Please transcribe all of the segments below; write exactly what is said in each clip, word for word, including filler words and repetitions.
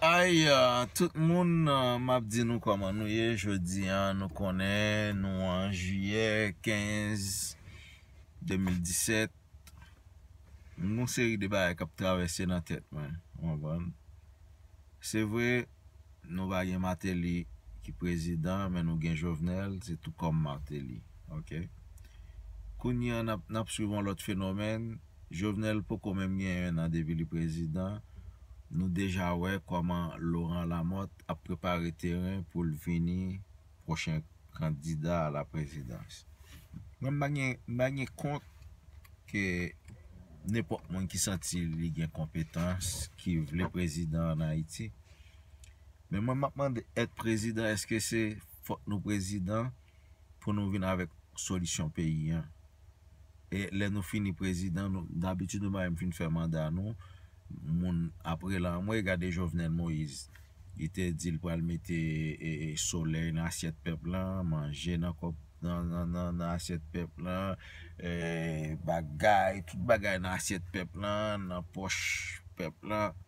Ay, ah, tout moun, ah, m ap di nou kòman nou ye. Jodi a, nou konnen nou an jiyè kenz, de mil disèt. M gon seri de bagay k ap travèse nan tèt mwen, ou konprann? Se vre, nou pa gen Martelly ki prezidan, men nou gen Jovenel, se tou kòm Martelly, oke? Kounye a, n ap, n ap swiv yon lòt fenomèn. Jovenel poko menm gen yon an depi li prezidan. Nou deja wè kòman Laurent Lamothe ap prepare teren pou l vini pwochen kandida a la prezidans. Mwen, m pa gen, m pa gen kont ke nenpòt moun ki santi li gen konpetans, ki vle prezidan ann Ayiti. Men mwen, m ap mande, èt prezidan, èske se fòk nou prezidan pou nou vin avèk solisyon peyi an? E lè nou fini prezidan, nou, dabitid nou pa menm fin fè manda nou, moun ap rele anmwe, gade Jovenel Moïse. Li te di l pral mete, e, e, solèy nan asyèt pèp lan, manje nan kòp, nan, nan, nan, nan asyèt pèp lan, e, bagay, tout bagay nan asyèt pèp lan, nan pòch pèp lan.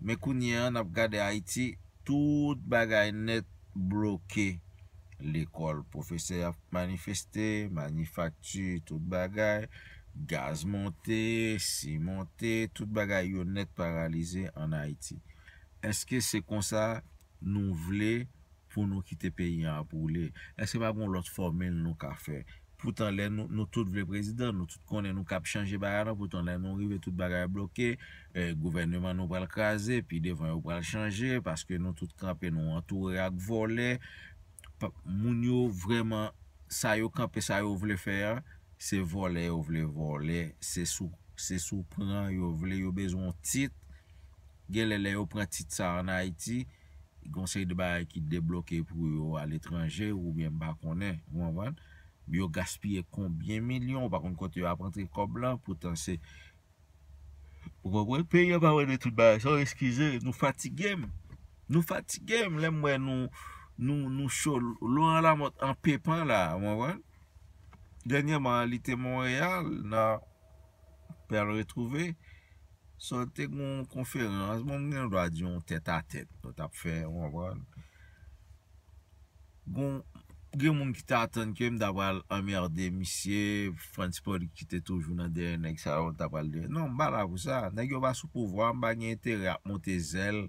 Men kounye a, n ap gade Ayiti, tout bagay nèt bloke. Lekòl, pwofesè ap manifeste, manifakti, tout bagay, gaz monte, si monte, tout bagay yo nèt paralize ann Ayiti. Èske se konsa nou vle pou nou kite peyi an ap woule? Èske pa gon lòt fòmil nou ka fè? Poutan, lè nou, nou tout vle prezidan, nou tout konnen nou kab chanje bagay la, poutan, lè nou rive, tout bagay bloke, e, gouvèneman nou pral kraze, pi devan yo pral chanje, paske nou tout kanpe, nou antoure ak vòlè. Pa, moun yo vrèman, sa yo kanpe, sa yo vle fè a, se vòlè yo vle vòlè, se sou, se sou pran yo vle, yo bezwen yon tit. Genlè, lè yo pran tit sa ann Ayiti, gon seri de bagay ki debloke pou yo aletranje, oubyen m pa konnen, ou konprann? Yo gaspiye konbyen milyon, ou pa konn kote yo ap rantre kòb lan, poutan se, ou konprann? Peyi an pa rele tout bagay sa, eskize, nou fatige m. Nou fatige m, lè m wè nou, nou, nou cho, Laurent Lamothe an pepan la, ou konprann? Dènyèman, li te Monreyal, nan Pèl Retwouve, sa te gon konferans, bon, m gen dwa di yon tèt a tèt, nou t ap fè, ou konprann? Gon, gen moun ki ta atann ke m ta pral anmède misye, Frantz Pauly ki te toujou nan dèyè nèg sa yo, ta pral di, non, m pa la pou sa. Nèg yo pa sou pouvwa, m pa gen enterè ap monte zèl,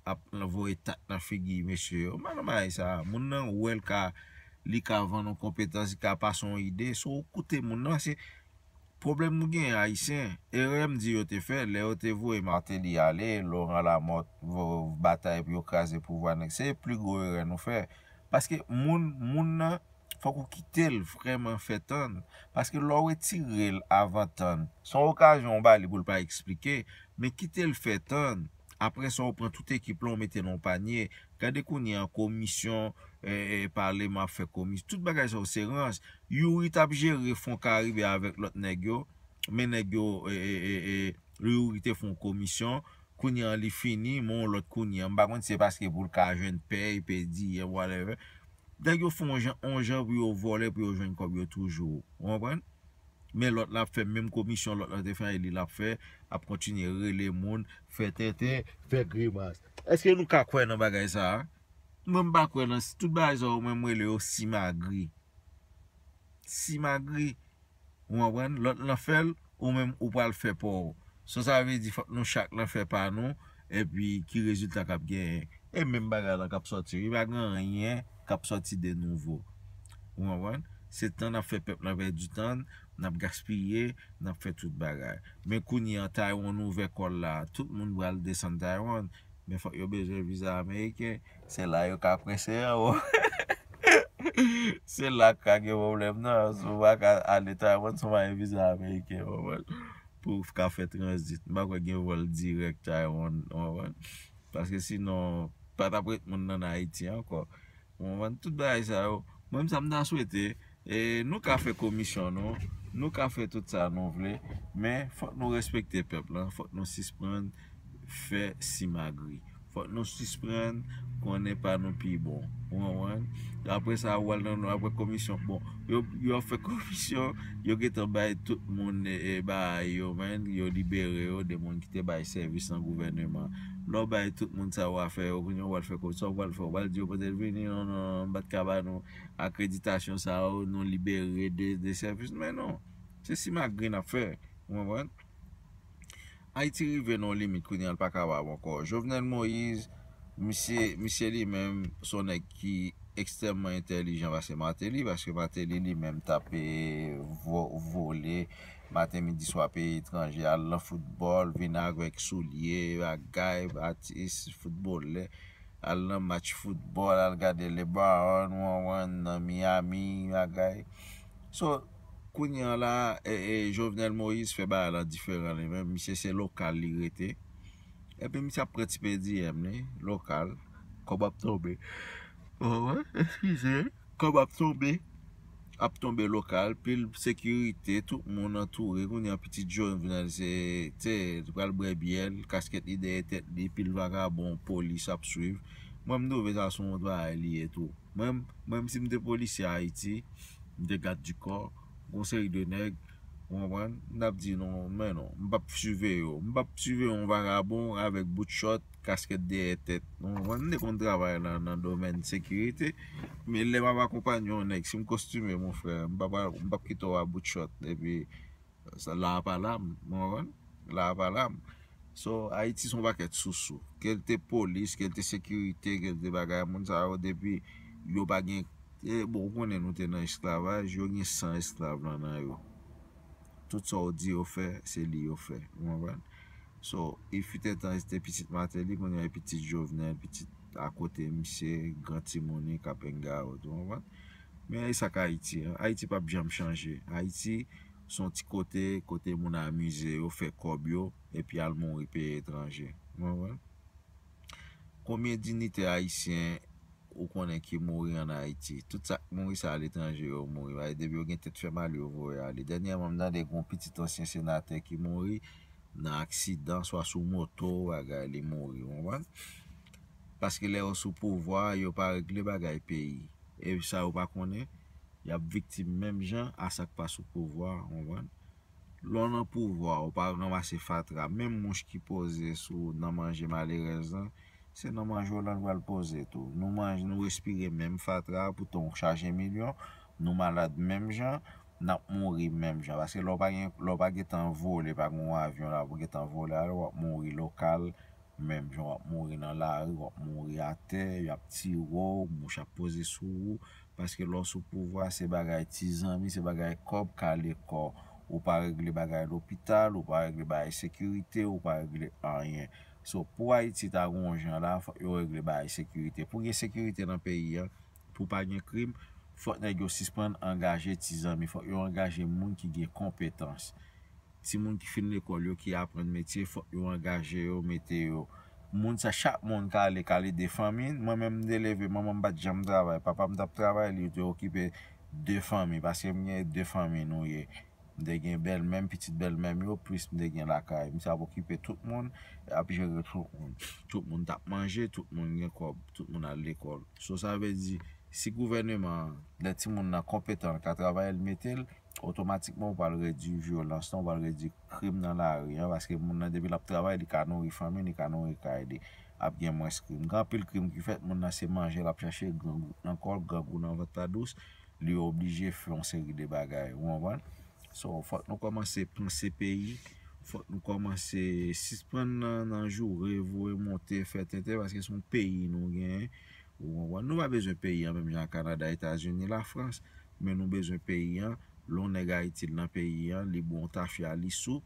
ap voye tak nan figi mesye yo. M pa nan bagay sa. Moun nan wè l ka, li ka vann yon konpetans, li ka pase yon ide. So, ou koute moun nan, se pwoblèm nou gen, Ayisyen. Erè m di yo te fè, lè yo te voye Martelly ale, Laurent Lamothe vo-, batay pou yo kraze pouvwa nèg. Se pli gwo erè nou fè. Paske moun, moun nan, fòk ou kite l vrèman fè tann. Paske lè w retire l avan tann, se yon okazyon w ba li pou l pa eksplike, men kite l fè tann. Apre sa, w pran tout ekip lan, w mete nan yon panye. Gade kounye a, komisyon, e, e, paleman ap fè komisyon. Tout bagay sa yo se rans. Youri t ap jere Fon Karibe avèk lòt nèg yo. Men nèg yo, e, e, e, e, Youri te fè yon komisyon. Kounye a, li fini, men yon lòt kounye a. M pa konn si se paske pou l ka jwenn pèy, pedi, whatever. Nèg yo fè yon jan, yon jan pou yo vòlè, pou yo jwenn kòb yo toujou. Ou konprann? Men lòt la ap fè menm komisyon lòt la te fè, e li l ap fè, ap kontinye rele moun, fè tenten, fè grimas. Èske nou ka kwè nan bagay sa a? Mwen, m pa kwè nan tout bagay sa yo, mwen, m rele yo simagri. Simagri. Ou konprann? Lòt lan fè l, ou menm, ou pral fè pa w. So, sa vle di, fòk nou chak lan fè pa nou, epi ki rezilta k ap genyen? E menm bagay lan k ap sòti. Li pa gen anyen k ap sòti de nouvo. Ou konprann? Se tan n ap fè pèp lan pèdi tan, n ap gaspiye, n ap fè tout bagay. Men kounye a, Taiwan ouvè kò l la, tout moun pral desann Taiwan, men fòk yo bezwen viza ameriken. Se la yo ka prese an, o. Se la k ka gen pwoblèm nan. Si w pa ka ale Taiwan, si w pa gen viza ameriken, ou konprann? Pou w ka fè tranzit. M pa kwè gen vòl dirèk Taiwan, ou konprann? Paske sinon, pa t ap ret moun nan Ayiti ankò. Ou konprann? Tout bagay sa yo. Mwen, sa m ta swete, e, nou ka fè komisyon nou, nou ka fè tout sa nou vle, men fòk nou respekte pèp lan, fòk nou sispann fè simagri. Fòk nou sispann konnen pa nou pi bon. Ou konprann? Apre sa, ou al nan, apre komisyon. Bon, yo, yo ap fè komisyon, yo gentan bay tout moun e, e bagay yo, menn, yo libere yo de moun ki te bay sèvis nan gouvèneman. Lè w bay tout moun sa yo afè yo, kounye a w al fè komisyon, w al fè, w al di yo pote l vini, non, non, non, m pa t ka ba nou akreditasyon sa yo, nou libere de, de sèvis. Men non, se simagreen n ap fè. Ou konprann? Ayiti rive nan yon limit kounye a l pa kapab ankò. Jovenel Moïse, misye, misye li menm, se yon nèg ki ekstrèmman entèlijan pase Martelly, paske Martelly li menm t ap e, vo, vole maten, midi, swa peyi etranje, al nan foutbòl, vin avèk soulye, bagay, atis, foutbolè, al nan match foutbòl, al gade LeBron, ou konprann, nan Miami, bagay. So, kounye a la, e, e, Jovenel Moïse fè bagay la diferan li menm. Misye se lokal li rete. Epi misye ap pran ti pediyèm li, lokal. Kòb ap tonbe. Oh, eskize. Kòb ap tonbe. Ap tonbe lokal. Pil sekirite, tout moun antoure. Kounye a pitit Jovenel, se, te, li pral bwè byè l, kaskèt li dèyè tèt li, pil vagabon, polis ap swiv. Mwen, m twouve sa se yon bagay li ye tou. Mwen, mwen, si m te polisye Ayiti, m te gad di kò, gon seri de nèg, ou konprann? M t ap di non, men non, m p ap siveye yo. M p ap siveye yon vagabon avèk bout chòt, kaskèt dèyè tèt. Ou konprann? M te konn travay nan, nan domèn sekirite, men lè m ap akonpanye yon nèg, si m kostime, mon frè, m p ap, m p ap kite w a bout chòt, epi sa, la a pa la m, ou konprann? La a pa la m. So, Ayiti se yon pakèt sousou. Ke l te polis, ke l te sekirite, ke l te bagay, moun sa yo, depi yo pa gen, e, bon, ou konnen nou te nan esklavaj, yo gen san esklav lan nan yo. Tout sa w di yo fè, se li yo fè. Ou konprann? So, il fut un temps, se te pitit Martelly, kounye a e pitit Jovenel, pitit akote misye, gran timoun li, k ap hang out, ou konprann? Men e sa k Ayiti, an. Ayiti p ap janm chanje. Ayiti se yon ti kote, kote moun amize yo, fè kòb yo, epi al mouri peyi etranje. Ou konprann? Konbyen dinitè ayisyen ou konnen ki mouri ann Ayiti? Tout sa k mouri, se aletranje yo mouri. Paske depi yo gen tèt fè mal, yo voye ale. Dènyèman, m tande gen yon pitit ansyen senatè ki mouri nan aksidan, swa sou moto, bagay, li mouri, ou konprann? Paske lè yo sou pouvwa, yo pa regle bagay peyi. E sa yo pa konnen, y ap viktim menm jan a sa k pa sou pouvwa, ou konprann? Lè w nan pouvwa, ou pa ranmase fatra, menm mouch ki poze sou nan manje malerèz lan, se nan manje w lan l pral poze tou. Nou manje, nou respire menm fatra, poutan w chaje milyon, nou malad menm jan, n ap mouri menm jan. Paske lè w pa gen, lè w pa gentan vole, pa gen yon avyon la pou gentan vole ale, w ap mouri lokal, menm jan w ap mouri nan lari, w ap mouri atè, y ap tire w, mouch ap poze sou ou, paske lè w sou pouvwa, se bagay ti zanmi, se bagay kòb, kale kò. Ou pa regle bagay lopital, ou pa regle bagay sekirite, ou pa regle anyen. So, pou Ayiti ta gon jan la, fòk yo regle bagay sekirite. Pou gen sekirite nan peyi an, pou pa gen krim, fòk nèg yo sispann angaje ti zanmi, fòk yo angaje moun ki gen konpetans. Timoun ki fin lekòl yo, ki aprann metye, fòk yo angaje yo, mete yo. Moun sa, chak moun k ale, k ale de fanmi. Mwen menm, m te leve, manman m pa t janm travay. Papa m t ap travay, li te okipe de fanmi, paske m gen de fanmi nou ye. M te gen bèlmè m, pitit bèlmè m yo, plis m te gen lakay. Misye ap okipe tout moun, ap jere tout moun. Tout moun t ap manje, tout moun gen kòb, tout moun al lekòl. So, sa vle di, si gouvèneman an, lè timoun nan konpetan, l ka travay, l mete l, otomatikman, ou pral redui vyolans lan, ou pral redui krim nan lari an, paske moun nan, depi l ap travay, li ka nouri fanmi, li ka nouri kay li. Ap gen mwens krim. Gen anpil krim ki fèt, moun nan se manje l ap chache, grangou nan kò l, grangou nan vant la dous, li oblije fè yon seri de bagay. Ou konprann? So, fòk nou kòmanse panse peyi, fòk nou kòmanse sispann nan, nan joure, voye monte, fè tenten, paske se yon peyi nou genyen. Ou konprann? Nou pa bezwen peyi an menm jan ak Kanada, Etazini, Lafrans, men nou bezwen peyi an. Lè yon nèg Ayiti, l nan peyi an, li bwè yon tafya, li sou.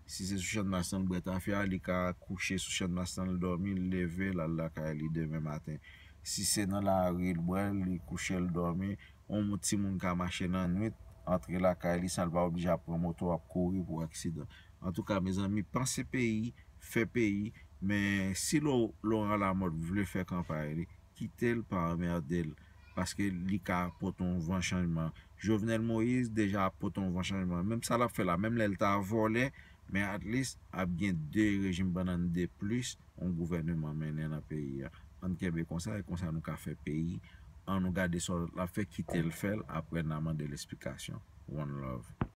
Si se sou Channmas lan l bwè tafya, li ka kouche sou Channmas lan, l dòmi, l leve, l al lakay li demen maten. Si se nan lari l bwè l, li kouche, l dòmi, yon timoun ka mache nan nwit, antre lakay li san l pa oblije ap pran moto, ap kouri pou aksidan. Antouka, mezanmi, panse peyi, fè peyi, men si Lo-, Laurent Lamothe vle fè kanpay li, kite l, pa anmède l, paske li ka pote yon van chanjman. Jovenel Moïse deja ap pote yon van chanjman. Menm sa l ap fè la, menm lè l ta vòlè, Men at least ap gen de rejim bannann de plis yon gouvèneman mennen nan peyi a. Ann kenbe konsa, e konsa nou ka fè peyi. Ann nou gade sa l ap fè, kite l fè l, apre n a mande l esplikasyon. One love.